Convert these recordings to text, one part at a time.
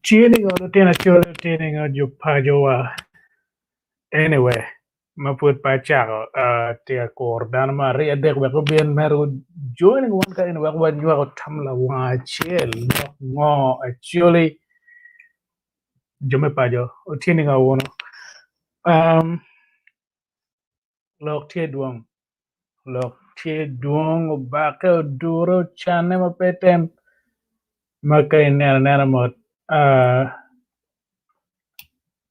Tye ningo lutino acol tye ningo jo paco wa anyway ma pud pe acako atye ka kuro dano me aryo adek wek gubin mere gu joining wan ka eni wek wanywako tam lawang acel dok ngo acoli jo me paco tye ningo wunu Lok tye dwong, lok tye dwong obake odure ocanne ma pe tem ma ka ineno anena mot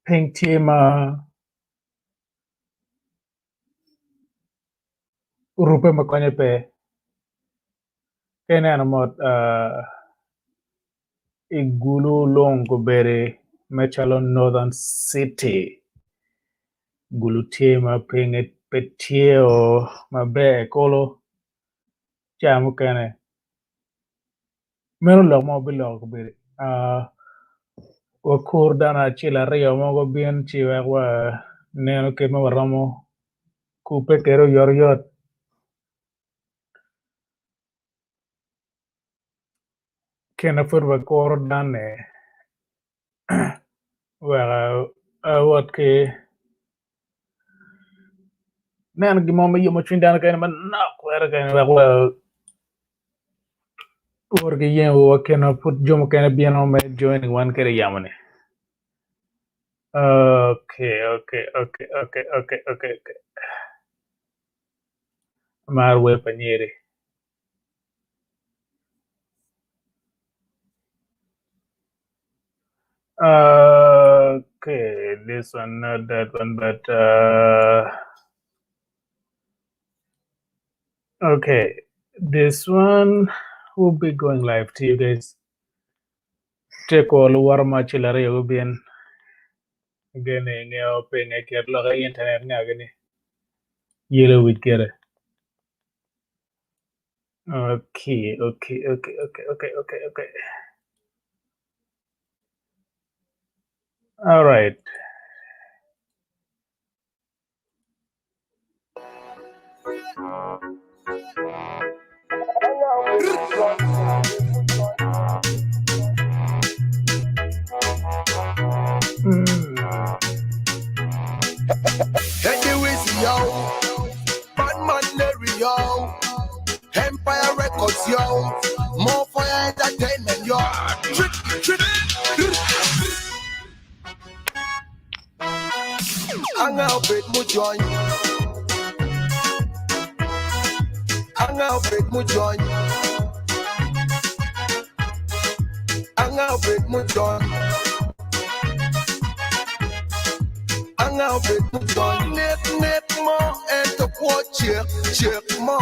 piny tye ma orubbe ma konye pe ka ineno mot i gulu lung obedo me calo Northern City gulu tye ma pinye pe tye maber kulu ca mukene meno lok ma wabiloko kobedo wakur dano acel aryo mogo obin ci wek wanenu kit ma waromo kubbe kwede oyotoyot. Kine pud wakuro danne wek awot ki neno gin mo me yomo cwiny dano kene manok wek wawot ki yengo wa kine pud jo mukene bino me joining wan kwede i yamo ni okay okay okay okay okay okay amaro wer pa nyeri. Okay, this one, not that one, but okay, this one will be going live to you guys. Take all luworo mo acel aryo gubin gin ingeyo pinge ket lok i internet nga gini yelo wic gire. Okay, okay, okay, okay, okay, okay, okay. All right. Mm. Eddie Wizzy, yo. Badman Larry, yo. Empire Records, yo. More Fire Entertainment, yo. Trick, trick. Anga obed mujony. Anga obed mujony. Anga obed mujony. Anga obed mujony. Nek nek mo ento kwo cek cek mo.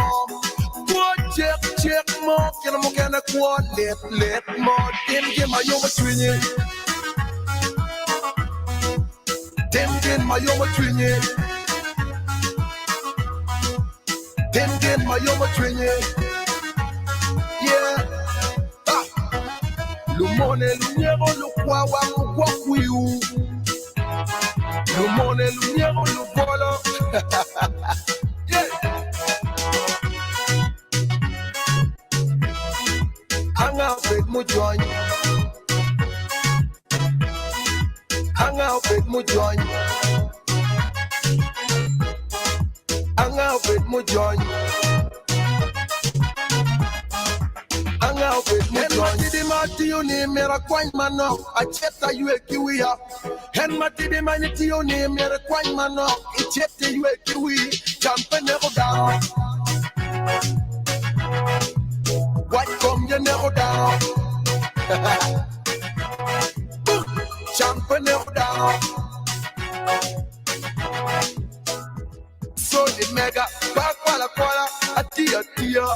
Kwo cek cek mo kine mukene kwo lit lit mo. Tim gin ma yomo cwinyi. Tim gin ma yomo cwinyi. Tim gin ma yomo cwinyi. Yeah. Ah. Lumone lunyeko lukwawa mugwok wiwu. Lumone lunyeko lubolo. Yeah. Anga obed mujony. Anga obed mujony. Anga obed mujony. Anga obed mujony. En matidi ma atiyo ni myero akwany manok acit aywe ki wiya. En matidi ma itiyo ni myero ikwany manok icit iywe ki wii. Can pe neko dano. Wac kom ye neko dano. Can pe neko dano. Soli mega pa kwala kwala atiyo atiya.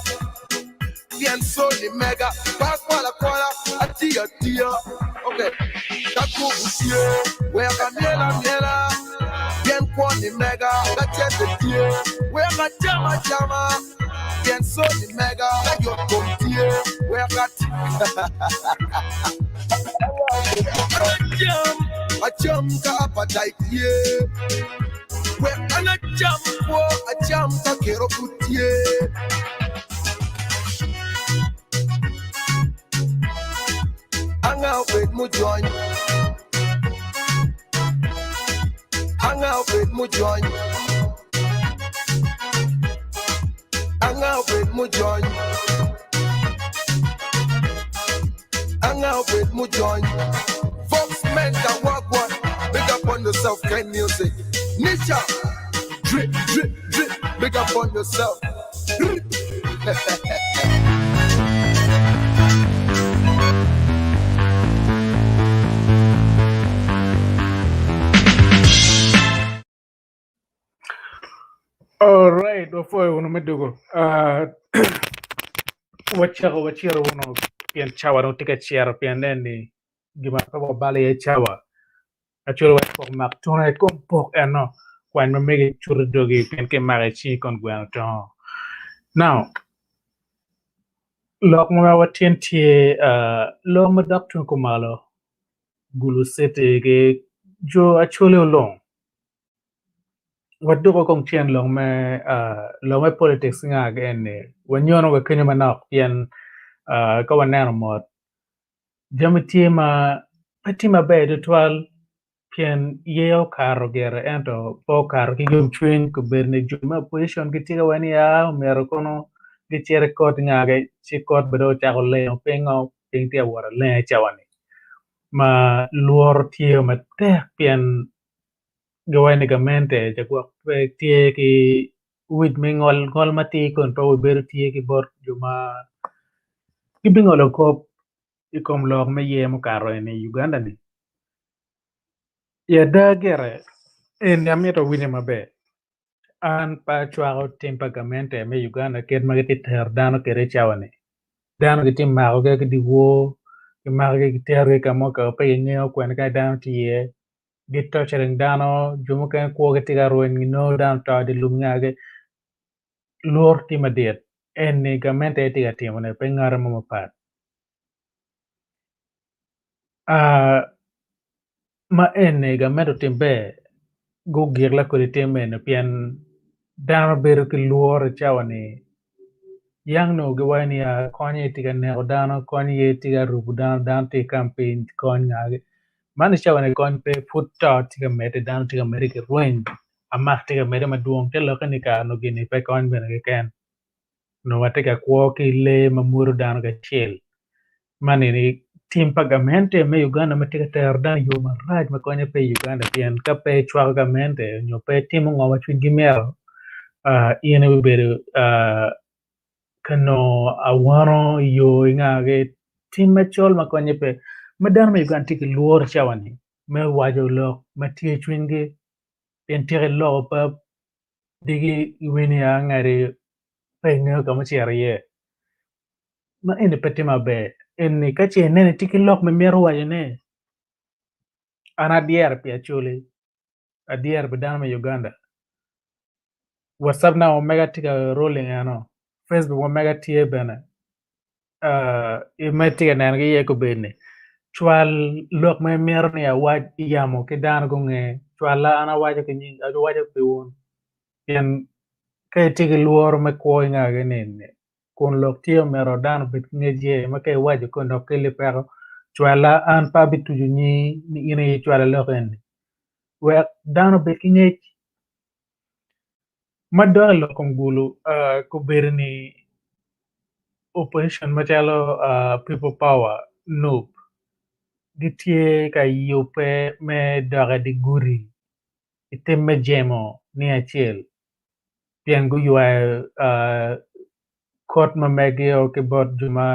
Pien soli mega pa kwala kwala atiyo atiya. Okay. Ka kubu tye wek amyel amyela. Pien kwo ni mega ka cente tye wek acam acama. Pien soli mega ka yot kom tye wek ati. Acam acam ka appetite tye. Wek an acam kwo acam ka kero pud tye. Anga obed mujony. mujony. Anga obed mujony. Anga obed mujony. Vox Mentor Wagwan. Big up on yourself, Ken Music. Nisha. Drip, drip, drip. Big up on yourself. All right, wapwoyo wunu me dugo. Uh, wacako wacito wunu pien cawa dong tye ka cito pien nen ni gin ma pe wabalo iye cawa. Acwalo wek pok mak tune i kom pok eno kwany ma megi cut i dogi pien ka imako i cingi kon gweno tongo. Now, lok ma watyen tye uh, lok ma dok tung kumalo Gulu City ki jo Acholi olung. Waduko kong cen lok me uh, lok me politics nga ki eni wanyono wa kenyo manok pien uh, ka waneno mot Jami tye ma pe tye maber tutwal pien yer okato gire ento pe okato ki yomcwiny kobedo ni jo me opposition gitye ka waco ni aa omyero kono gicit i kot ngagi ci kot bene dong ocako lengo pingo piny tye ka wot alenga i cawa-ni ma lworo tye matek pien giwaco ni gamente ca gwok pe tye ki wic me ngol ngol matir kun pe wabedo tye ki bot jo ma gibingolo kop i kom lok me yer mukato eni i Uganda ni. I ada gire eni amito winyo maber an pe acwako tim pa gamente me Uganda kit ma gitye tero dano kwede i cawa ni dano gitye makogi ki dyewor kimakogi kiterogi ka mo ka ma pe gingeyo kwene ka dano tye iye gitocaring dano jo mukene kwogi tye ka rweny inongo dano oto i dye lum ngagi lworo tye madit eni gamente aye tye ka timone pe ngati mo mapat ma eni gamente otim ber gugik lakodi tim eni pien dano bedo ki lworo i cawa ni yang nongo giwaco ni kony aye tye ka neko dano kony aye tye ka rubo dano dano tye ka campaign kony ngagi man i cawa ni kony pe pud to tye ka medde dano tye ka medde ki rweny amak tye ka medde madwong te lokke ni kare nongo gini pe kony bene keken nongo watye ka kwo ki lee ma mwodo dano kacel man eni tim pa gamente me Uganda ma tye ka tero dano i yo marac ma konye pe i Uganda pien ka pe icwako gamente nyo pe itimo ngo ma cwinygi mito in ibibedo ka nongo awano i yo ingagi tim macol ma konye pe ma dano me Uganda tye ki lworo i cawa ni me waco lok ma tye i cwinygi pien tika iloko pe diki iwinyo ya ngati pe ingeyo ka ma ocito iye ma eni pe tye maber eni ka ce ineno itye ki lok ma imito wacone an adyero pi Acholi adyero pi dano me Uganda WhatsApp na omega tye ka rolling eno Facebook omega tye bene ma itye ka nenogi iye kobedini cwal lok ma imito ni awac i yamo ki dano gunge cwala an awaco ki nying awaco pi wun pien ka itye ki lworo me kwo ingagi ni kun lok tye omyero dano obed ki ngec iye ma ka iwaco koni dok keli peko cwala an pe abituco nyingi ni in aye icwala lok eni wek dano obed ki ngec Ma dok i lok kom gulu kobedo ni opposition macalo people power NUP gitye ka yubbe me dok i dye gudi i tim me jemo ni acel pien guywayo kot ma megio ki bot jo ma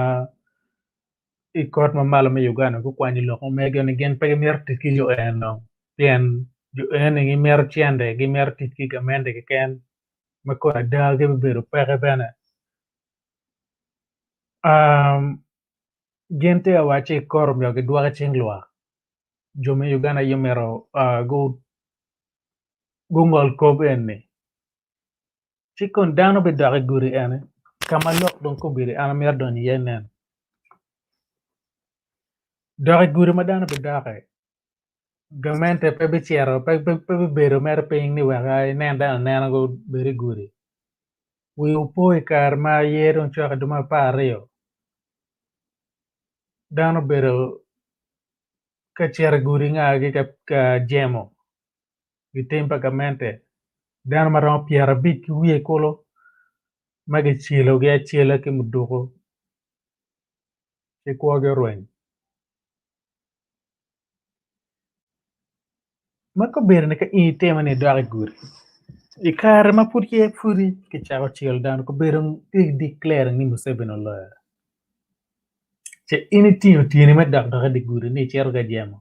i kot ma malo me Uganda gukwanyo lok ma mege ni gin pe gimito tic ki jo eno pien jo eni gimito cente gimito tic ki gamente keken ma kono ada gibibedo peke bene gin tye ka wacci i kot omyero gidwok i cing lwak jo me Uganda aye myero gungol kop eni ci kun dano bidok i gudi eni ka ma lok dong kobedo an amito donyo iye nen dok i gudi ma dano bidoke gamente pe bicito pe bibedo mere piny ni wek inen dano anena gubed i gudi wi opo i kare ma aye dong cok i dwe me 12 dano obedo ka cito i gudi ngagi ka jemo. Gitim pa gamente dano ma romo 50 ki wiye kulu ma kicilogi acila ki muduku ci kwogi orweny. Ma kobedo ni ka in itimo ni idok i gudi i kare ma pud ye pudi kicako celo dano kobedo ki declare ni Museveni oloyo ce in itingo tyeni me dok dok i dye gudi ni icito ka jemo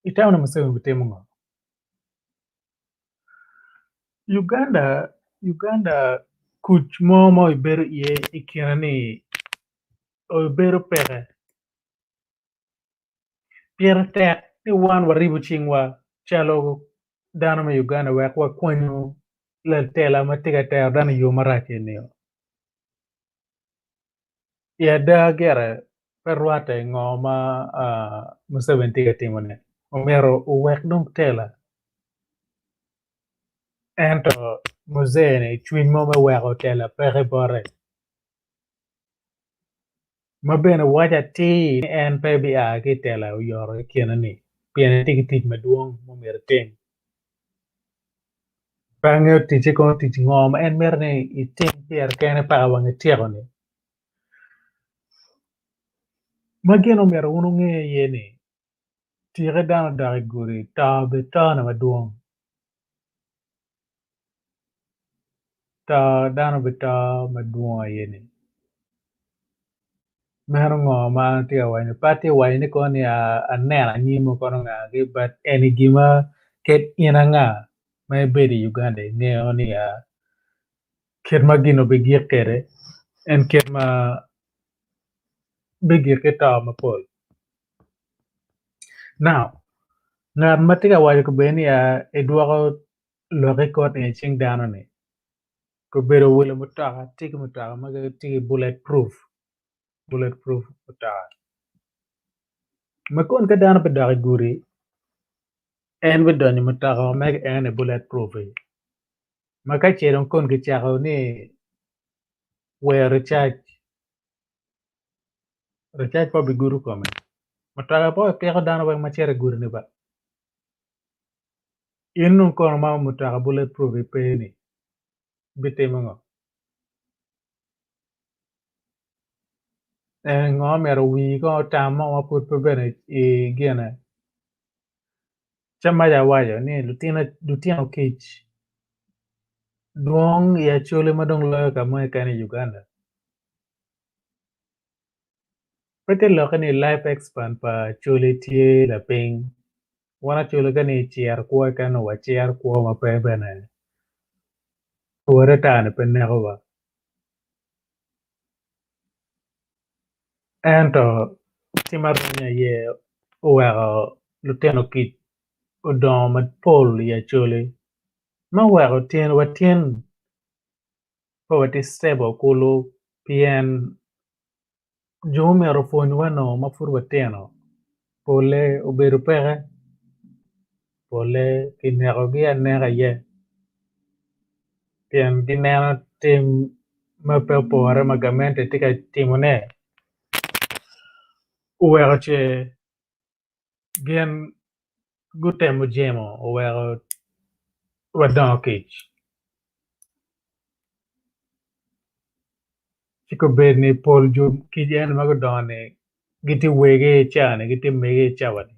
itamo ni Museveni bitimo ngo? Uganda Uganda kuc mo ma obedo iye i kine ni obedo peke Pire tek ni wan waribo cingwa calo dano me Uganda wek wakwanyu latela ma tye ka tero dano i yo marac eni-o. I ada gire pe rwatte ngo ma Museveni tye ka timone omyero owek dong tela ento Muzee-ni cwiny mo me weko tela peke bote. Ma bene waco atir ni en pe bia ki i tela oyoto i kine-ni pien etye ki tic madwong ma myero etim. Pe angeyo ticce kono tic ngo ma en mito ni etim pire kene paka wang etyeko-ni. Ma gin omyero wun wunge iye ni tike dano odok i gudi to bene tone madwong. To dano bito madwong aye ni meno ngo ma an atye ka waco pe atye ka waco ni kono ni aneno anyim kono ngagi but eni gin ma kit in anga ma ibedo i Uganda ingeyo ni kit ma gin obigik kwede en kit ma bigik ki to mapol. Now ngat ma tye ka waco kobedi ni edwoko lok i kot i cing dano-ni obedo wilo mutoka tye ki mutoka ma tye ki bullet proof bullet proof mutoka ma kun ka dano bidok i gudi en bidonyo i mutoka ma mege en ni bullet proof-fi ma ka ce dong kun kicako ni wero ricac Ricac pe obigudo kome. Mutoka pe opiko dano weng ma cito i gudi-ni ba. In dong kono ma mutoka bullet proof pe-ni ibitimo ngo? En ngo myero wii kong otam mo ma pud pe bene i gine. Ca maca awaco ni lutino kic dwong i Acholi ma dong loyo ka mo keken i Uganda. Pe te lokke ni life expand pa Acholi tye lapiny. Wan Acholi ka ni iciro kwo keken nongo waciro kwo ma pe bene twore ata ni pe nekowa. Ento tim arunya aye oweko lutino kic odongo mapol i Acholi ma oweko wa tin pe watye stable kulu pien jo ma myero opwonywa onongo ma pud watino pole obedo peke pole kinekogi aneka aye pien gineno tim ma pe opore ma gamente tye ka timone oweko ce gin gutemo jemo oweko wadongo kic. Ci kobeddi ni pol jo kic eni ma gudongo-ni gitye wege i cawa-ni gitye mege i cawa-ni.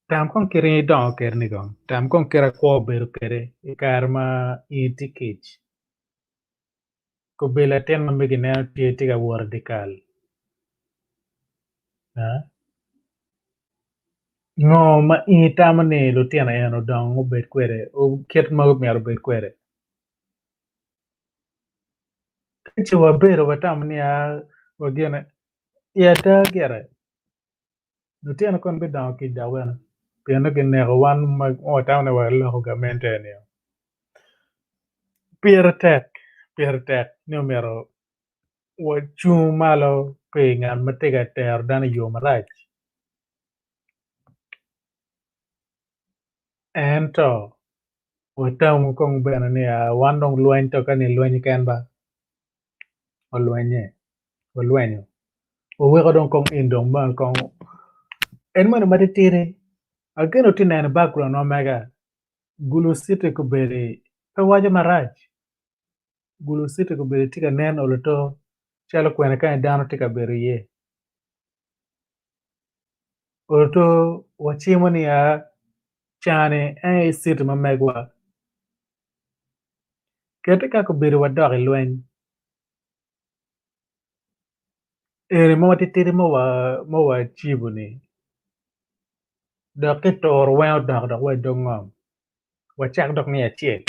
Tam kong kit ma idongo kwede ni kong, tam kong kit ma kwo obedo kwede i kare ma in itye kic. Kobedi latin ma megi ineno tye tye ka wot i dye kal ngo ma in itamo ni lutino eni odong gubed kwede kit ma myero obed kwede? Ka ce wabedo watamo ni wagine i ada gire lutino kono bidongo kic dok bene pien ni kineko wan ma watamo ni waloko gamente eni-o. Pire tek pire tek ni omyero wacung malo pi ngat ma tye ka tero dano i yo marac ento watamu kong bene ni wan dong lweny to ka ni lweny keken ba olwenye walwenyo waweko dong kong en dong ma kong En meno matitidi ageno tye neno background ma mega Gulu city kobedi pe waco marac Gulu city kobedi tye ka nen oluto calo kwene kany dano tye ka bedo iye oluto wacimo ni aa cani en aye city ma megwa kete ka kobedo wadok i lweny. Eni mo matitidi ma wacibo-ni dok kituro weng odok dok wa i dog ngom wacak dok ni acel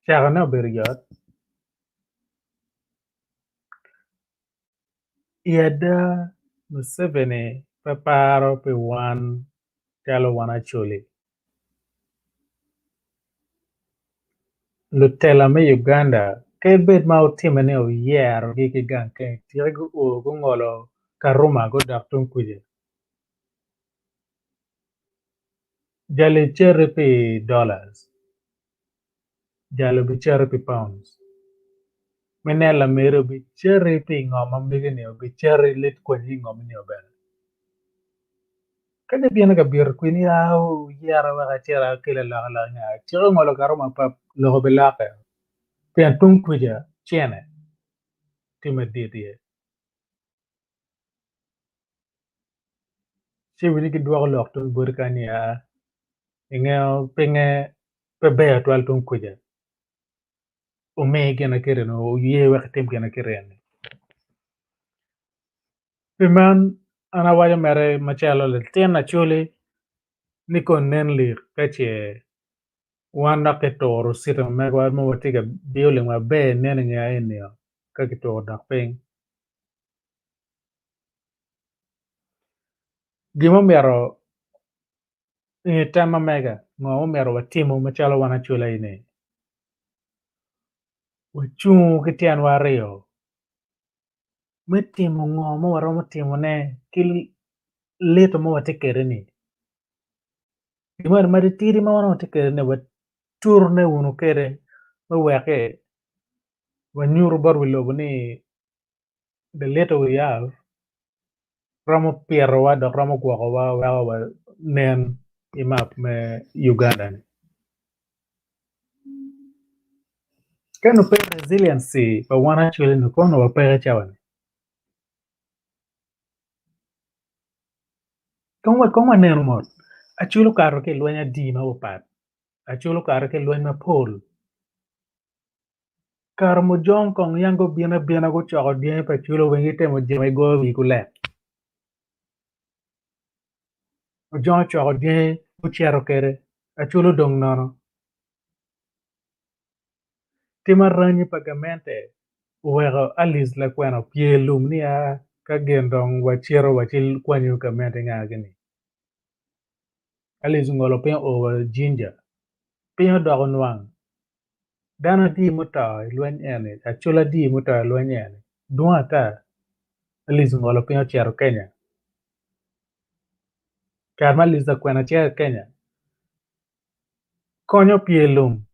cakone obedo yot i ada Museveni pe paro pi wan calo wan Acholi. Lutela me Uganda kadi bed ma otimme ni oyerogi ki gang keny tika guo gungolo Karuma gudok tung kuca? Jali citi pi dollars, jali obiciti pi pounds, me nen lameri obiciti pi ngo ma mege-ni obiciti lit kwenyi i ngom-ni bene. Ka gibino ka bito kwini aa wuyera wek acit akel alokaloka nya ciko ngolo karuma pa lok obilokke pien tung kwica cene tye madit iye ci winyo gidwoko lok tung boti kany ni aa ingeyo pinge pe ber twal tung kwica omi gin aketeni oye wek itim gin aketeni. Pi man, an awaco mere macalo latin Acholi ni kong nen lik ka ce wan dok kituro cita ma megwa ma watye ka building maber nen i nge eni-o ka kituro dok piny. Gin ma omyero i tam ma mega ngo ma omyero watimo macalo wan Acholi eni wacungu ki tyenwa aryo me timo ngo ma waromo timone ki lito ma watye kwede-ni gin moni matitidi ma wan watye kwede-ni waturune wunu kwede me wek wanyutu bot wi lobo ni the little we have romo pitowa dok romo gwokowa weko wanen i map me Uganda-ni. Ka nongo pe resiliency pa wan actually nongo kono wapeke cawa-ni. Kong wanenu mot, Acholi okato ki i lweny adi mapapat, Acholi okato ki i lweny mapol. Karamojong kong yam gubino abina gucoko dyangi pa Acholi weng gitemo jemo gigoyo wigi gulek. Ojong ocoko dyangi gucito kwede, Acholi odong nono. Tim aranyi pa gamente oweko Alice Lakwena opye lum ni a ka gin dong wacito wacikwanyo gamente nga gini. Alice ongolo piny oo wa Jinja, piny odoko nwang. Dano adi muto i lweny eni, Acholi adi muto i lweny eni? Dwong ata. Alice ongolo piny ocito Kenya. Kare ma Alice Lakwena cito i Kenya, Kony opye lum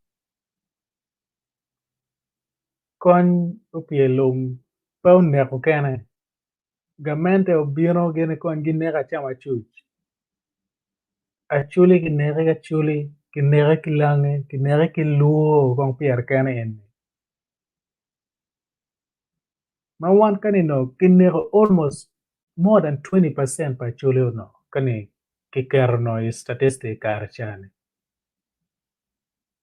Kony opye lum pe oneko kene gamente obino gin kony gineko acam acuc acoli kineke ki acoli kineke ki lange kineke ki lwor kong pire kene eni ma wan ka nino kineko almost more than 20% pa acholi onongo ka ni kiketo onongo i statistic i kare ca-ni.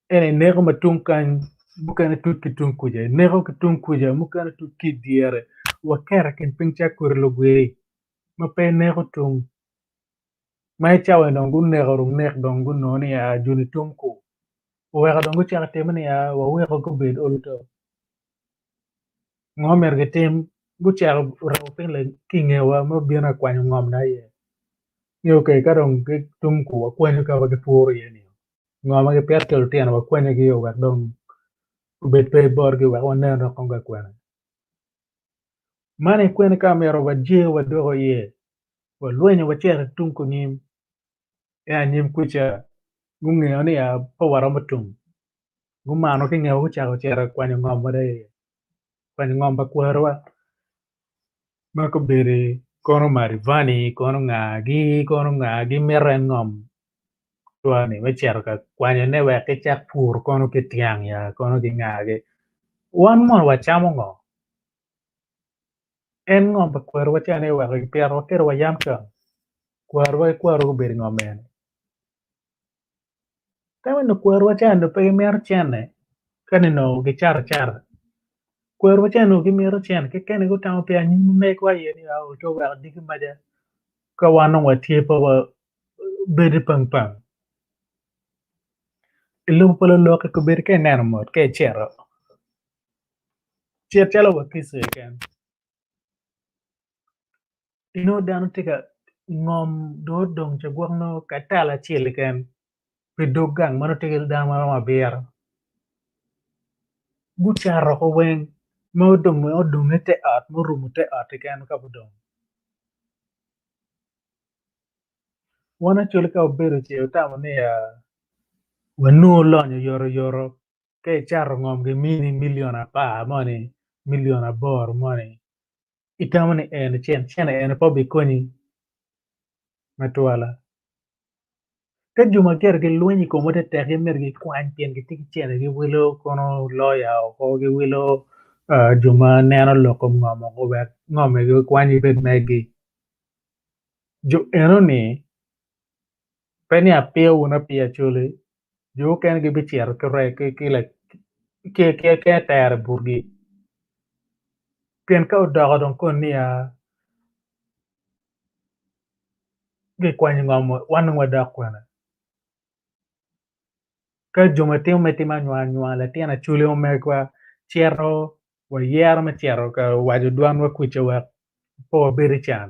Ento ineko ma tung kany mukene tuc ki tung kuca, ineko ki tung kuca mukene tuc ki i dyere waketo i kin piny calo kodi lugwiri ma pe ineko tung ma i cawa-ni dong guneko dong nek dong gunongo ni aa joni tung ku oweko dong gucako timo ni aa waweko gubed olo to. Ngo myero gitim? Gucako rewo piny ki i ngewa ma obino ka kwanyo ngom na iye ni ok ka dong tung ku wakwanyo ka ma gipuro iye ni ngo ma gipito ki lutino wakwanyogi wek dong obed pe botgi wek wanen dok kong ka kwene. Man aye kwene ka myero wajer wadoko iye walwenyo wacito tung kunyim i anyim kuca gungeyo ni pe waromo tum gumano ki ngewa gucako cito kwanyo ngom wa dong kwanyo ngom pa kwarowa. Ma kobedo kono marivani kono ngagi kono ngagi mito en ngom cwa-ni me cito ka kwanyone wek gicak pur kono ki tyang ya kono ki ngagi wan mono wacamo ngo? En ngom pa kwariwa ca ni oweko gipitowa kwede wa yam con kwariwa ki kwariwa gubedo i ngom eni Tamo ni kwariwa ca onongo pe gimito cente ka ni onongo gicato acata kwariwa ca onongo gimito cente keken gutamo pi anyim ma megwa aye ni co wek diki maca ka wan dong watye pe wabedo pang pang i lobo pa lulok obedo ka ineno mot ka icito cit calo Wakiso keken. Inongo dano tye ka ngom dong odong ca gwok nongo katala acel keken pi dog gang ma nongo tye ki dano ma romo abiro gucato woko weng ma odong odong i te ot ma orumo te ot keken ka gudong wan actually ka wabedo ci watamo ni wanongo lonyo oyotoyot ka icato ngom gimini milion apar moni milion aboro moni Itamo ni en cen cene ene pe obikonyi matwala. Ka jo ma gire gilwenyo i komwa tetek gimito gikwany pien gitye ki cene giwilo kono loya oko giwilo jo ma neno lok kom ngom oko wek ngom egi okwany obed megi. Jo enoni pe ni apiyo wun apiya coli jo mukene gibicito ki atere botgi pien ka odoko dong koni niya gikwanyo ngom wan dong wadok kwene ka jo ma timo me tim anywar anywar latin acholi mo megwa cito wayero me cito ka waco dwanwa kuca wek pe wabed i can.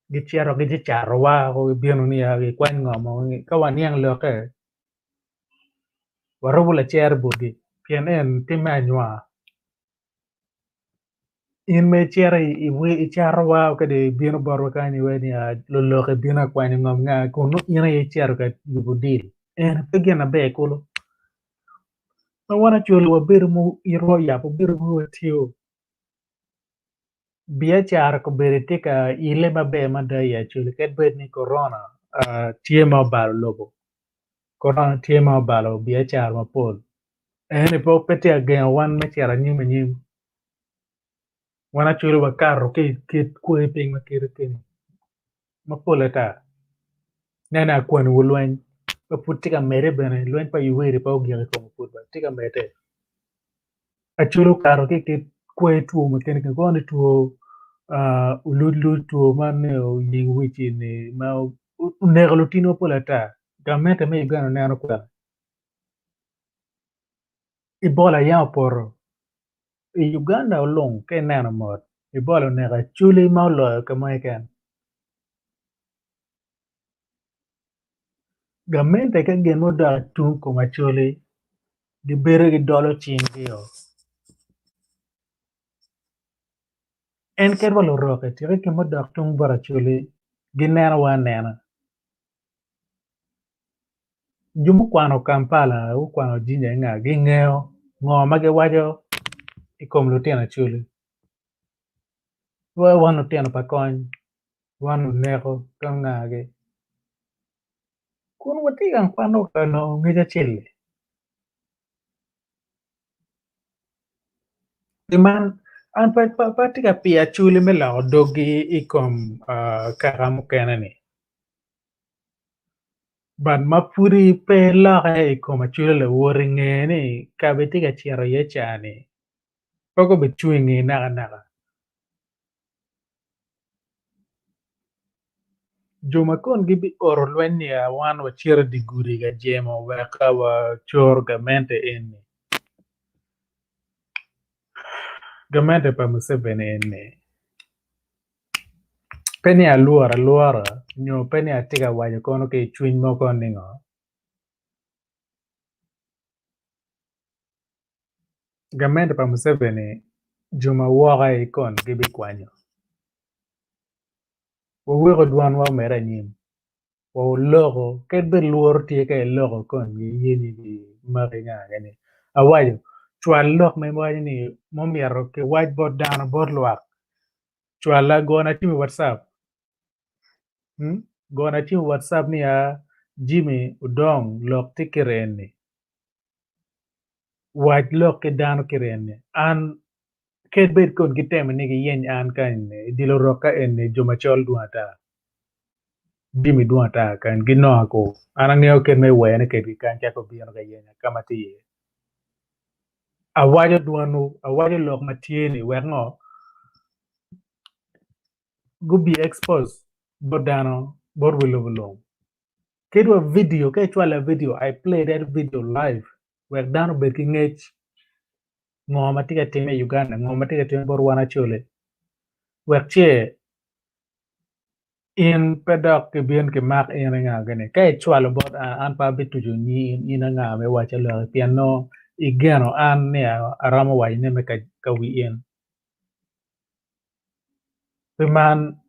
Gicito gicicatowa woko gibino niya gikwany ngom ka waniang lokke warubo lacer botgi pien en tim me anywar in ma icito icatowa kadi ibino botwa kany iwaco niya lulok ibino ka kwanyo ngom nga kun nongo in aye icito ka yubo dil en pe gin maber kulu ma wan Acholi wabedo ma itwa oyabo wabedo ma watiyo. Biacara kobedo tye ka ile maber mada i Acholi kadi bed ni korona tye ma obalo lobo, korona tye ma obalo biacara mapol ento pe tye ka gengo wan me cito anyim anyim wan Acholi wakato ki i kit kwer piny ma kite keni mapol ata nene akwaniwu lweny ma pud tye ka medde bene lweny pa Yoweri pe ogik i kome pud bene tye ka medde. Acholi okato ki i kit kwer two ma kene kene kono ni two oluluc two man ni oyeng wic eni ma oneko lutini mapol ata gamente me Uganda oneno kwene Ebola yam opoto i Uganda olung ka ineno mot Ebola oneko acholi ma oloyo ka mo keken Gamente ka gin mudok i tung kom Acholi gibedo gidolo cinggi-o. En kadi wa lurok tika gin mudok tung bot Acholi ginenowa anena. Jo mukwano Kampala gukwano Jinja ki nga gingeyo ngo ma giwaco i kom lutino Acholi. Giwaco wan lutino pa kony. Wan oneko ka ngagi kun watye ka kwano ka nongo ngec acel-li. Pi man an pe atye ka piyo acholi me loko doggi i kom kaka mukene-ni but ma pudi pe ilokke i kom acholi lawoti nge ni kaba itye ka cito iye ca-ni pe gubicung i nge nakanaka. Jo ma kono gibioro lweny ni wan wacito i dye gudi ka jemo wek wacor gamente eni, gamente pa Museveni eni pe ni alworo alwora nyo pe ni atye ka waco kono ki i cwiny mo kono ni ngo. Gamente pa Museveni jo ma woko aye kon gibikwanyo. Waweko dwanwa omedde anyim, waloko kadi bed lworo tye ka iloko kon giyenyi gimaki ngagi-ni. Awaco cwal lok ma iwaco ni myero kiwac bot dano bot lwak. Cwalla gona cim i WhatsApp. Hmm? Gona cim i WhatsApp ni ya Jimmy Odong lok tye kite eni. Wac lok ki dano kite eni. An kadi bed kon gitemo ni giyeny an ka eni i dye lurok ka eni jo macol dwong ata. Jimmy dwong ata kany ginonga ko. An angeyo kit me wene kedgi kany cako obino ka yenya ka ma tye iye. Awaco dwanwu, awaco lok ma tye ni wek ngo gubi expose bot dano bot wi lobo lung. Kadi wa video ka icwala video I play that video live wek dano obed ki ngec ngo ma tye ka timme i Uganda ngo ma tye ka timme bot wan Acholi wek ce In pe dok kibin kimak in anga gini? Ka icwalo bot an, an pe abituco nyi in, in anga ma iwacca loki? Pien nongo igeno an ni aromo wacone me ka wi in. Pi man,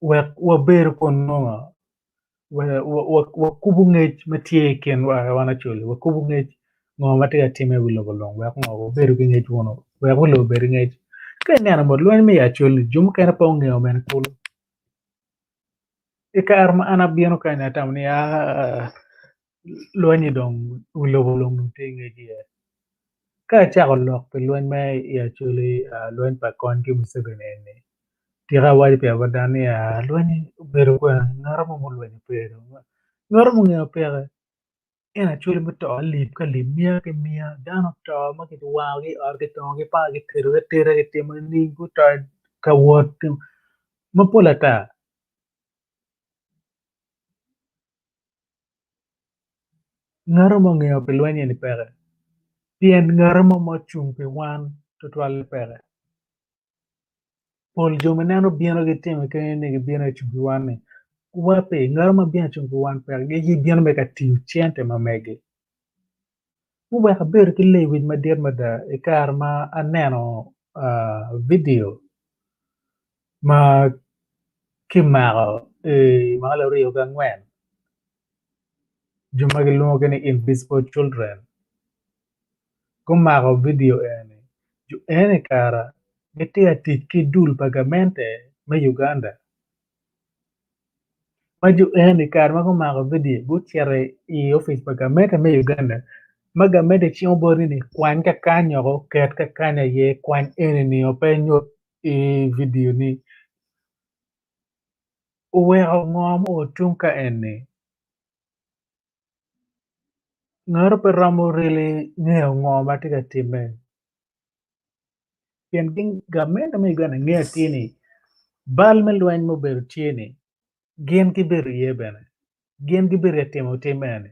wek wabedo kun nongo wakubo ngec ma tye i kinwa wan Acholi, wakubo ngec ngo ma tye ka timme i wi lobo lung wek ngo wabedo ki ngec wunu, wek wi lobo obed ki ngec. Ka ineno mot lweny me i Acholi jo mukene pe ongeyo mene kulu. I kare ma an abino kany atamo ni aa lweny-nyi dong wi lobo lung dong tye ki ngec iye. Ka acako lok pi lweny me i Acholi lweny pa Kony ki Museveni eni tika awaco pi abada ni aa lweny obedo kwene ngat mo mulwenyo pe dong ngat mo ongeyo peke. Ento Acholi muto alip ki alip miya ki miya dano oto ma kiwangogi i ot kitongogi panga kitedogi ateda kitimo nining guto ka wot mapol ata. Ngat mo ongeyo pi lweny eni peke pien ngat mo ma ocung pi wan tutwalle peke. Pol jo ma ineno bino gitime kene ni gibino ecung pi wan ni wa pe ngat ma bino ecung pi wan peke gibino mere ka tiyo cente ma megi. Guweko abedo ki lewic madit mada i kare ma aneno vidio ma kimako i mwaka alip aryo ki angwen jo ma gilwongogi ni invisible children gumako vidio eni jo eni kara gitye ka tic ki dul pa gamente me Uganda ma jo eni kare ma gumako vidio gucito i opic pa gamente me Uganda ma gamente cimo botgi ni kwany kakany woko ket kakany aye kwany eni o pe inyut i vidio ni oweko ngo ma otung ka eni Ngato pe romo really ngeyo ngo ma tye ka timme pien gamente me Uganda ngeyo atir ni bal me lweny ma obedo tye ni gin gibedo iye bene gin gibedo ka timo tim eni.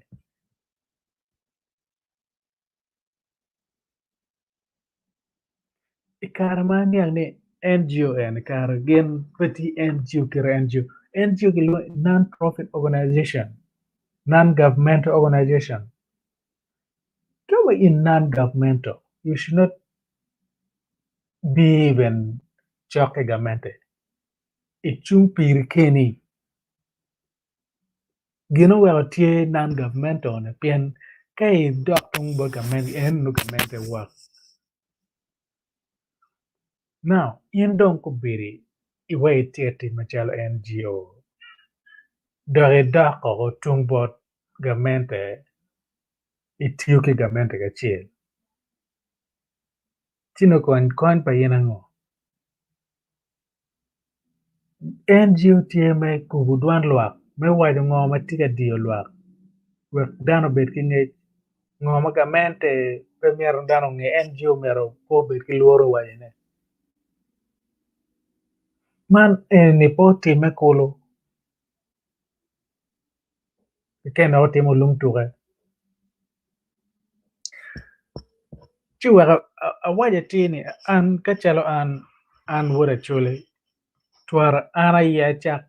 I kare ma aniang ni NGO eni kare gin pe tye NGO kite NGO, NGO kilwongo ni Non Profit Organization, Non Governmental Organization ka wa in non governmental you should not be even cok ki gamente icung piri keni. Gin oweko tye non governmental ni pien ka idok tung bot gamente en nongo gamente wok. Now in dong kobedo iweko itye ka tic macalo NGO dok idok oko tung bot gamente itiyo ki gamente kacel ci nongo kony pa in ango? NGO tye me kubo dwan lwak me waco ngo ma tye ka diyo lwak wek dano obed ki ngec ngo ma gamente pe myero dano onge NGO myero pe obed ki lworo wacone man eni pe otimme kulu keken dok otimo lung tuke ci wek awac atir ni an ka calo an an wod Acholi twara an aye acak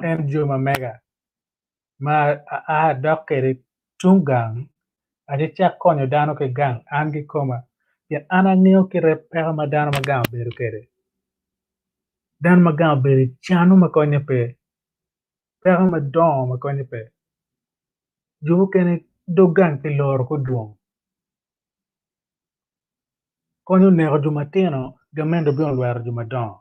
en jo ma mega ma aa adok kwede tung gang aye cak konyo dano ki gang an kikoma pien an angeyo kite peko ma dano ma gang obedo kwede dano ma gang obedo i cano ma konye pe peko madongo ma konye pe jo mukene dog gang kiloro gudwong konyo neko jo matino gamente obino lwero jo madongo.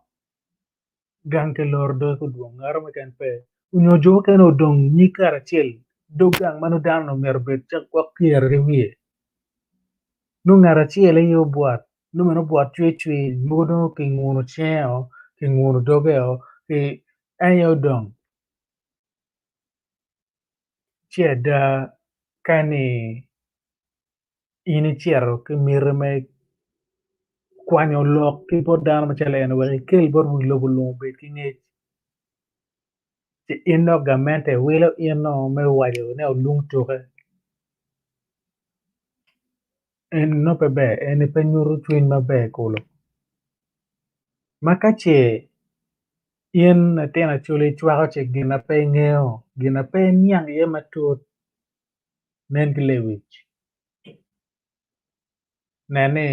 Gang kiloro doge kudwong ngato mo keken pe onyo jo mukene odong nyig karacel dog gang ma nongo dano onongo myero obed cok gwok pyere ki wiye nongo ngat acel aye obwot nongo bene obwot cwicwi mogo nongo kinguno cinge-o kinguno doge-o ki en aye odong ci ada ka ni in icito ki miti me kwanyo lok ki bot dano macalo en wek ikel bot wi lobo lung obed ki ngec ci in dok gamente wilo ino me waco ni olung tuke en nongo pe ber eni pe nyuto cwiny maber kulu ma ka ce in latin acholi icwako ce gin ma pe ingeyo gin ma pe iniang iye matut nen ki lewic. Nen ni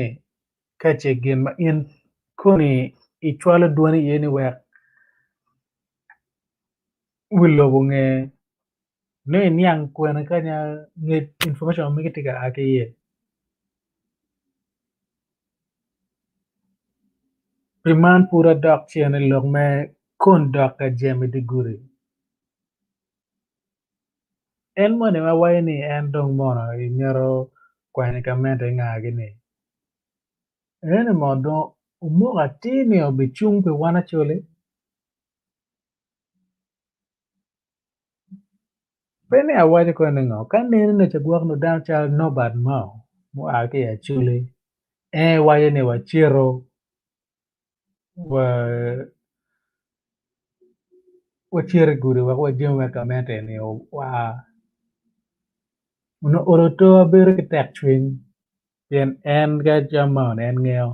ka ce gin ma in koni icwalo dwoni iye ni wek wi lobo onge nongo iniang kwene kanya ngec information ma megi tye ka a ki iye. Pi man pud adok cen i lok me kon dok ka jemo i dye gudi. En moni ma waco ni en dong mono imito kwanyo gamente ngagi ni eni mono dong omoko atir ni obicung pi wan Acholi? Pe ni awaco kong ni ngo ka nene ni cagwok nyo dano calo Norbert Mao mua ki i Acholi en waco ni wacito wacito i gudi wek wajami wek gamente eni oa onongo olo to bedo ki tekcwiny pien en Mao-ni en ngeyo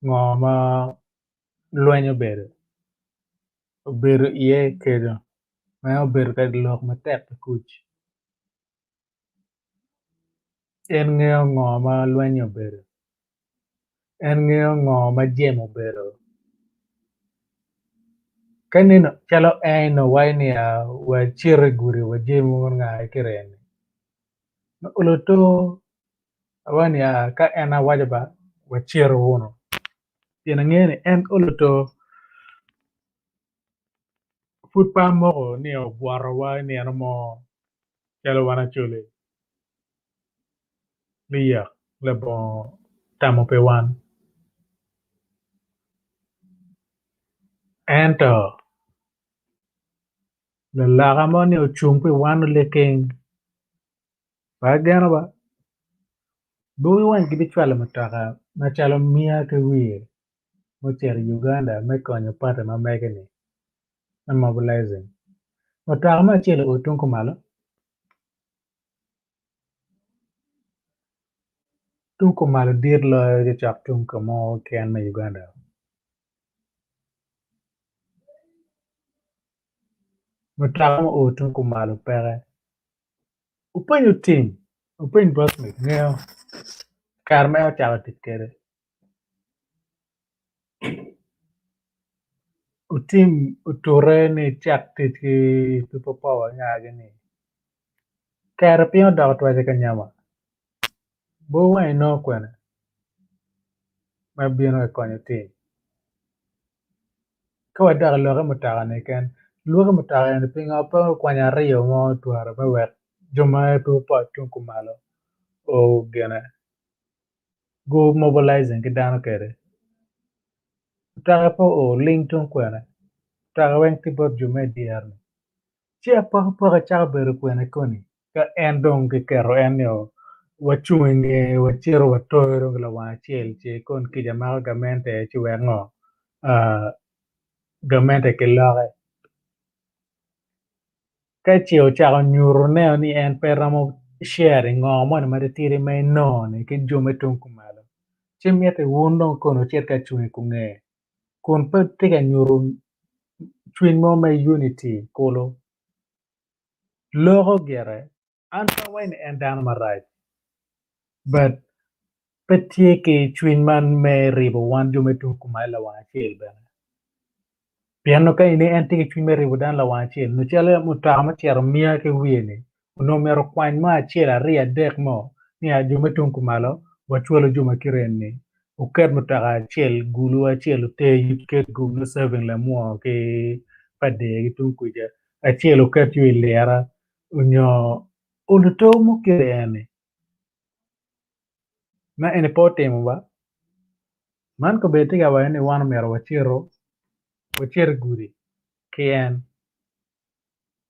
ngo ma lweny obedo, obedo iye kenyo ma en obedo ka lok matek pi kuc en ngeyo ngo ma lweny obedo en ngeyo ngo ma jemo obedo ka ineno calo en owaco ni wacit i gudi wajemo nga kire-ni olo to awaco ni ka en awaco ba wacito wunu pien angeyo ni en olo to pud pe amoko ni obwotowa i nino mo calo wan Acholi niyak labongo tamo pi wan. Ento lalaka mo ni ocung pi wan liking pe ageno ba Bobi Wine gibicwalo mutoka macalo miya ki wiye me ocito i Uganda me konyo pati ma mege-ni me mobilizing. Mutoka me acel oo tung kumalo, tung kumalo dit loyo cokcok tung ka mo keken me Uganda. Mutoka ma oo tung kumalo peke. Wupenyo tim, wupeny bot meg ngeyo kare ma en ocako tic kwede. Otim otute ni ecak tic ki people power nyagi-ni. Kero piny odoko twace ka nyama, bor wang inongo kwene me bino ka konyo tim. Ka wadok i lokke mutoka-ni keken, lwaki mutoka eni pingo pe okwanyo aryo mo twero me wek jo ma people power tung kumalo ogene gu mobilizing ki dano kwede. Mutoka pe oo ling tung kwene mutoka weng tye bot jo me dyere ni ci apokapoka cako bedo kwene koni ka en dong kiketo en nio wacung inge wacito watoro lawang acel ce kon kica mako gamente ci wek ngo gamente kiloke ka ce ocako nyuto neno ni en pe romo sharing ngo moni matitidi ma enongo-ni ki jo me tung kumalo ci mitte wun dong kono wucit ka cung i kunge kun pe tye ka nyuto cwiny mo me unity kulu loko gire an pe awaco ni en dano marac but pe tye ki cwiny man me ribo wan jo me tung kumalo lawang acel bene pien nongo ka en tye ki cwiny me ribo dano lawang acel nyo calo mutoka ma ocito miya ki wiye ni onongo myero okwany mo acel aryo adek mo ni jo me tung kumalo wacwalo jo ma kite eni. Wuket mutoka acel gulu acel wuter ket gulu serving lamwo ki pader ki tung kuca acel wuket yo i lira onyo oluto mukene eni ma eni pe otimo ba man kobedo tye ka waco ni wan omyero wacitu wacit i gudi ki en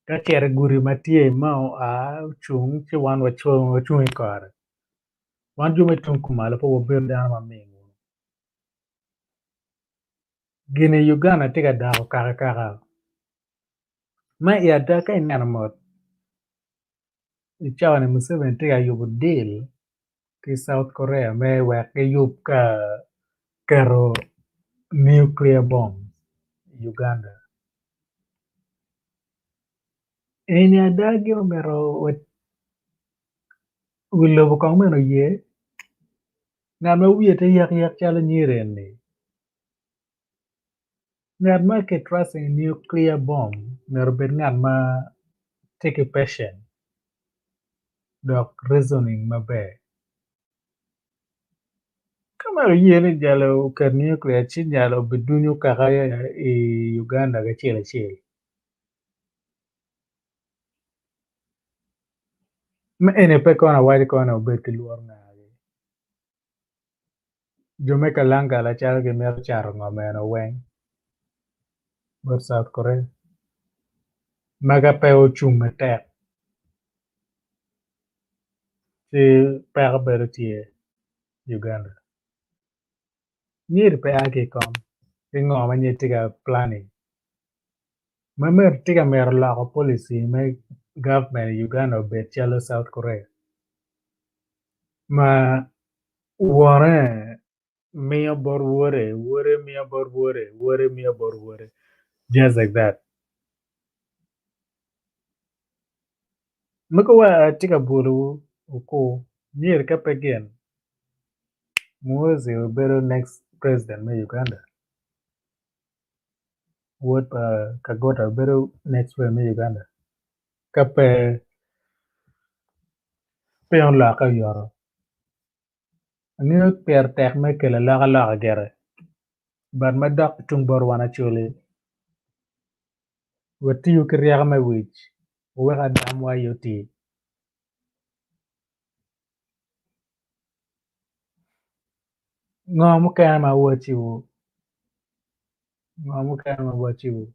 ka cito i gudi ma tye ma oa ocung ci wan wacung i kore. Wan jo me tung kumalo pe wabedo dano ma ming. Gin i Uganda tye ka doko kakakaka ma i ada ka ineno mot i cawa-ni Museveni tye ka yubo deal ki South Korea me wek giyub ka keto nuclear bomb i Uganda. Eni ada gin omito Wi lobo kong meno oye, ngat ma wiye tye yekyek calo nyiri eni, ngat ma ki trusting nuclear bomb myero obed ngat ma tye ki patient dok reasoning maber. Ka mere oye ni jalo oket nuclear ci nyalo obidunyo kaka i Uganda kacel acel. Ma eni pe kono awaco kono obed ki lworo ngagi. Jo me Kalangala calo gimito cato ngom eno weng bot South Korea ma ka pe ocung matek ci peko bedo tye i Uganda. Myero pe a ki i kom ki ngo ma nyo itye ka planning ma myero tye ka mito loko policy me government i Uganda obed calo South Korea ma wone miyo bot wode, wode miyo bot wode, wode miyo bot wode just like that. Mogo wa atye ka bwolowu okur myero ka pe gin Muhoozi obedo next president me Uganda wod pa Kaguta bedo next president me Uganda ka pe piny olokke oyoto. Angeyo pire tek me kelo alokaloka gire but ma dok ki tung bot wan Acholi watiyo ki ryeko me wic wek adamwa aye oti. Ngo mukene ma awacciwu? Ngo mukene ma awacciwu?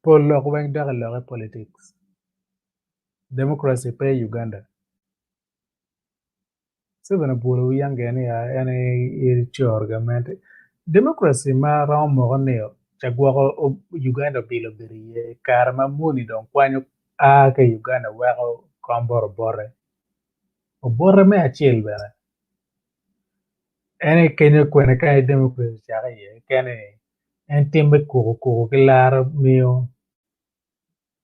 Pol lok weng dok i lok i politics. Democracy pe i Uganda. Stephen obwolo wiyange ni en aye coro gamente. Democracy ma romo moko ni ca gwoko Uganda obilo bedo iye i kare ma muni dong kwanyo a ki i Uganda weko kom bot obote. Obote me acel bene en aye kenyo kwene ka democracy ocake iye kene en tim me kuku kuku ki laro miyo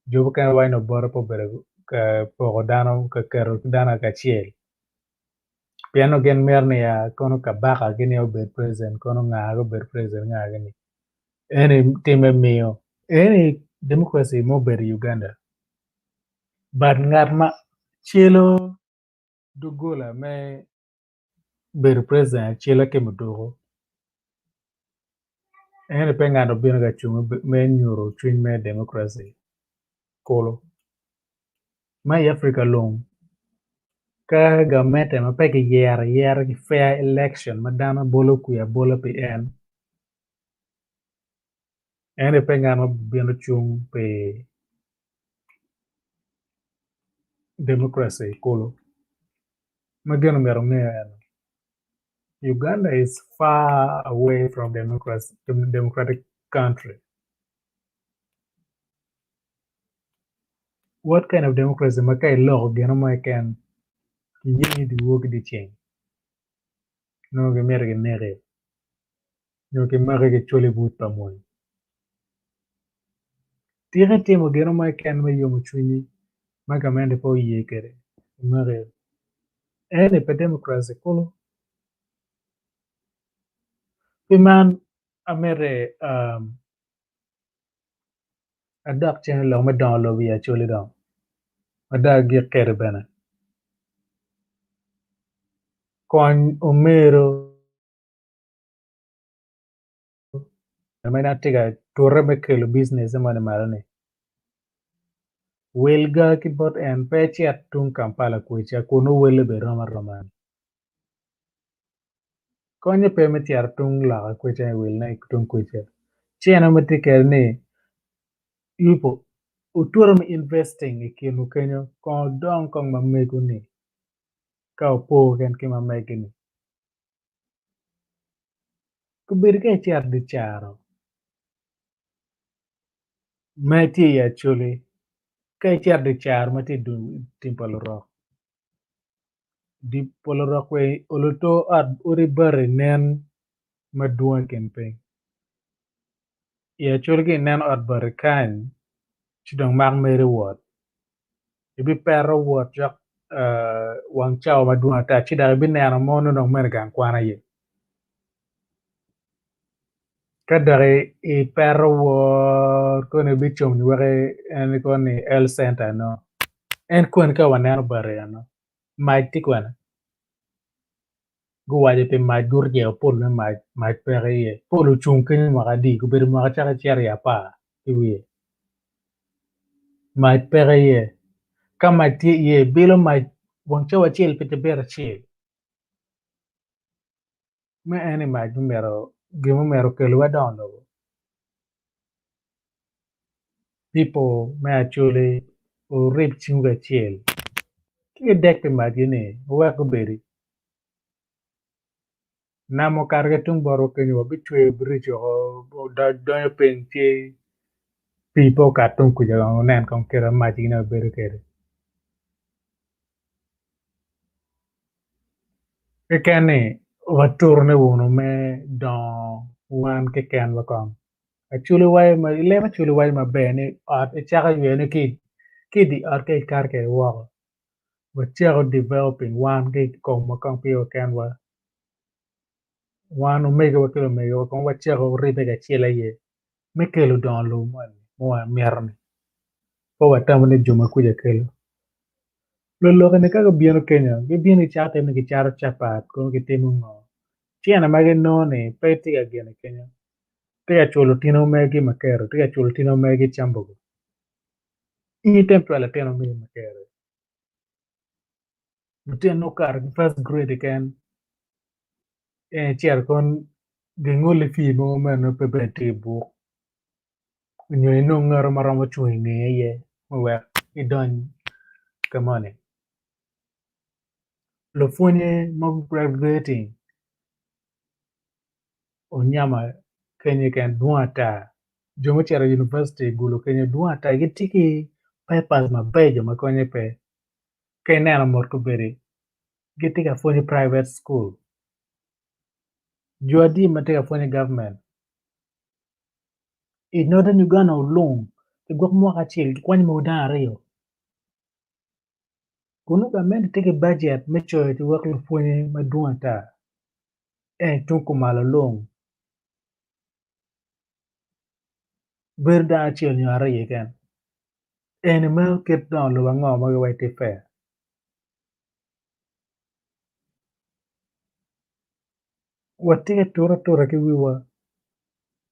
Jo mukene waco ni obote pe obedo ka poko dano ka keto dano kacel pien nongo gin mito ni ya kono kabaka gini obed president kono nga obed president nga gini eni timme miyo eni democracy ma obedo i Uganda but ngat ma celo dogola me bedo president acela ki muduku ento pe ngat obino ka cung me nyuto cwiny me democracy kulu ma i Africa lung ka gamente ma pe kiyero ayera ki fair election ma dano bolo kwir abola pi en ento pe ngat ma obino cung pi democracy kulu ma gin omyero onge eno. Uganda is far away from democracy democratic country. What kind of democracy ma ka iloko gino mo keken kiyenyi dyewor ki dyeceng nongo gimito gineki nyo kimaki kicwali i buc pa mony. Tika itimo gino mo keken me yomo cwinyi ma gamente pe oye kwede kimaki? Eni pe democracy kulu. Pi man amiti adok cen i lok me dongo lobo i Acholi dong ma dong agik kwede bene. Kony omero ma en tye ka tute me kelo business moni malo-ni. Wil ga ki bot en pe icit tung Kampala kwica kun nongo welle bene rom aroma. Konye pe me cito tung loka kwica i wilne tung kwica. Ci en aye tye kwede ni yubo otute me investing i kinwu kenyo kong wudong kong ma mego-ni ka wupo keken ki ma megi-ni. Obedo ka icito i dye caro ma tye i Acholi ka icito i dye caro ma tye i tim pa lurok dye pa lurok olo to ot odi bati nen madwong i kin piny i Acholi ka ineno ot bati kany ci dong mak meri wot ibipeto wot cok wang cawa madwong ata ci dok ibineno mo nongo dong meno gang kwan aye ka dok ipeto wot kono ibicung wek en kono ni health center nongo en koni ka waneno bati eno mac tye kwene guwaco pi mac guryeyo pol me mac mac peke iye pol ocung kenyo mwaka adi gubedo mwaka cako icito i apar ki wiye mac peke iye ka mac tye iye bilo mac wang cawa acel pi cabit acel me eni mac myero gin ma myero okelwa dongo lobo people me Acholi wurib cingwu kacel ki gidek pi macgi ni wuwek gubedi Nam okato ki tung botwa kenyo wabicweyo biric woko donyo piny ci pii pe okat tung kuca kong wunen kong kit ma mac gin aye bedo kwede keken ni waturune wunu me dongo wan kekenwa kong Acholi waco leb Acholi waco maber ni ot icako yweyone ki i dye ot ka ikato kwede woko. Wacako developing wan ki i komwa kong piwa kenwa wan omegiwa ki lumegiwa kong wacako ribbe kacel aye me kelo dongo lobo moni ma wamito ni pe watamo ni jo ma kwica kelo. Lulok-ni ka gubino kenyo gibino gicako timo ni gicato capat kono gitimo ngo cene ma ginongo ni pe tye ka gine kenyo tye ka culo tino megi makero tye ka culo tino megi cambogo. In item cwalo latin omege maker-ri. Lutino okato ki first grade keken en icito kono gingoli fee mogo meno pe bene tye i buk nyo inong ngato ma romo cung i ngeye aye me wek idony ka moni. Lupwonye ma gu graduating onyama kenyo keken dwong ata jo ma ocito i univaciti i Gulu kenyo dwong ata gitye ki papers mabeco ma konye pe ka ineno mot kombeddi gitye ka pwonyo i private cukul jo adi ma tye ka pwonyo i gavment i Northern Uganda olung pi gwok mwaka acel gikwanyo mogo dano aryo kun nongo gamente tye ki bajet me coyo ci wek lupwonye madwong ata. En tung kumalo lung bedo dano acel nyo aryo keken eni meno kit dongo lobo ango ma giwaco tye fair watye ka ture atura ki wiwa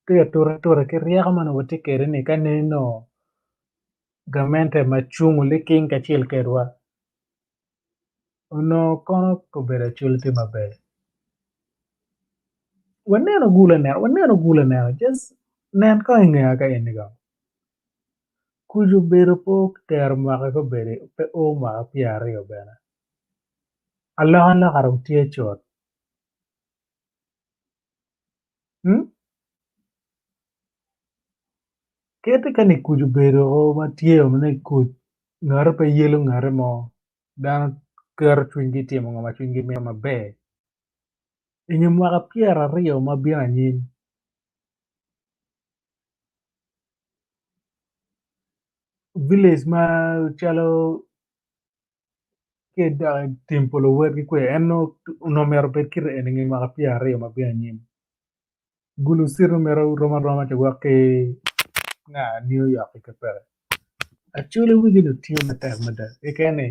tye ka ture atura ki ryeko ma onongo watye kwede ni ka neno gamente ma cung liking kacel kwedwa Onongo kono obedo acol tye maber. Waneno gul anena, waneno gul anena just nen kong i ngeya ka eni kong. Kuc obedo pe otero mwaka gubedo pe o mwaka pyeraryo bene. Alokaloka dong tye cut. Kite ka ni kuc obedo ma tye ni kuc ngate pe yelo ngate mo dano keto cwinygi timo ngo ma cwinygi mito maber inge mwaka pyeraryo ma bino anyim village ma calo ki idok i tim pa luwotgi kwe en onongo myero obed kite eni inge mwaka pyeraryo ma bino anyim Gulu city myero rom aroma ki gwok ki nga New York ki peke. Acholi wigi ni tiyo matek mada keken ni.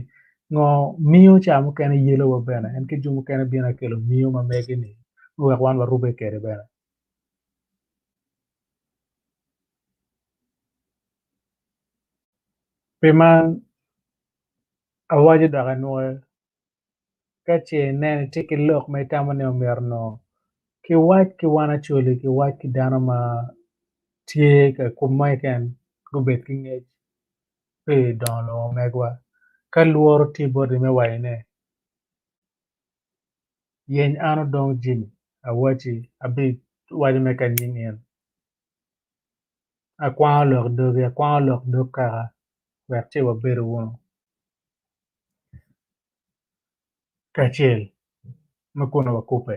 Ngo miyo ca mukene yelo wa bene en ki jo mukene bino akelo miyo ma megi ni wek wan warube kede bene. Pi man awaco dok anwoyo ka ce ineno itye ki lok ma itamo ni omyero onongo kiwac ki wan Acholi kiwac ki dano ma tye ka kwo mo keken gubed ki ngec pi dongo lobo megwa. Ka lworo tye boti me wacone, yeny an odong Jimmy awaci abiwaco me ka nying in. Akwango lok dogi, akwango lok dog kaka wek ci wabedo wunu kacel ma kun wakubbe.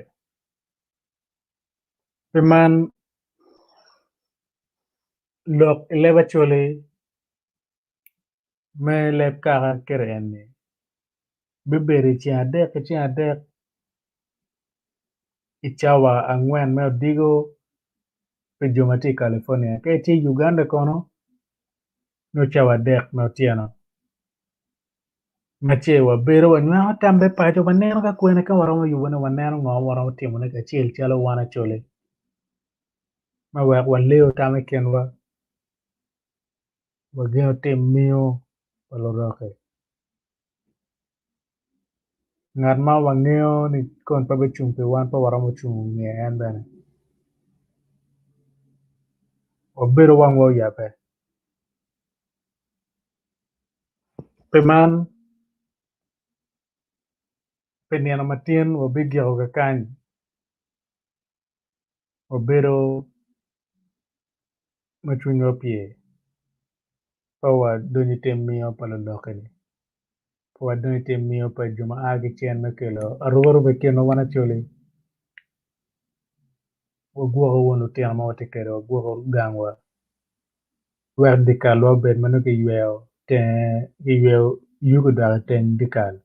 Pi man lok i leb Acholi me leb kaka kede eni bibedo i ceng adek ki ceng adek i cawa angwen me odiko pi jo ma tye i California. Ka itye i Uganda kono nongo cawa adek me otyeno ma ce wabedo wanywako tambe paco waneno ka kwene ka waromo yubone waneno ngo ma waromo timone kacel calo wan Acholi me wek waleo tam i kinwa wageno tim miyo pa luroki. Ngat ma wangeyo ni kon pe bicung pi wan pe waromo cung nge en bene. Wabedo wangwa oyabbe. Pi man, pi nino matin wabigiko kakany. Wabedo ma cwinywa opye ka wadonyo i tim miyo pa luloki-ni, ka wadonyo i tim miyo pa jo ma a ki cen me kelo arubaruba i kinwa wan Acholi, wagwoko wun lutino ma watye kwede, wagwoko gangwa wek dyekalwa obed ma nongo kiyweyo tenge kiyweyo yugi odok i teng dyekal.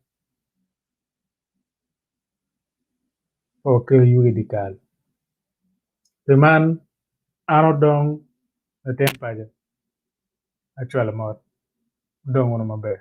Pe wakel yugi i dyekal. Pi man, an odong latin paco, acwalo mot, wudong wunu maber.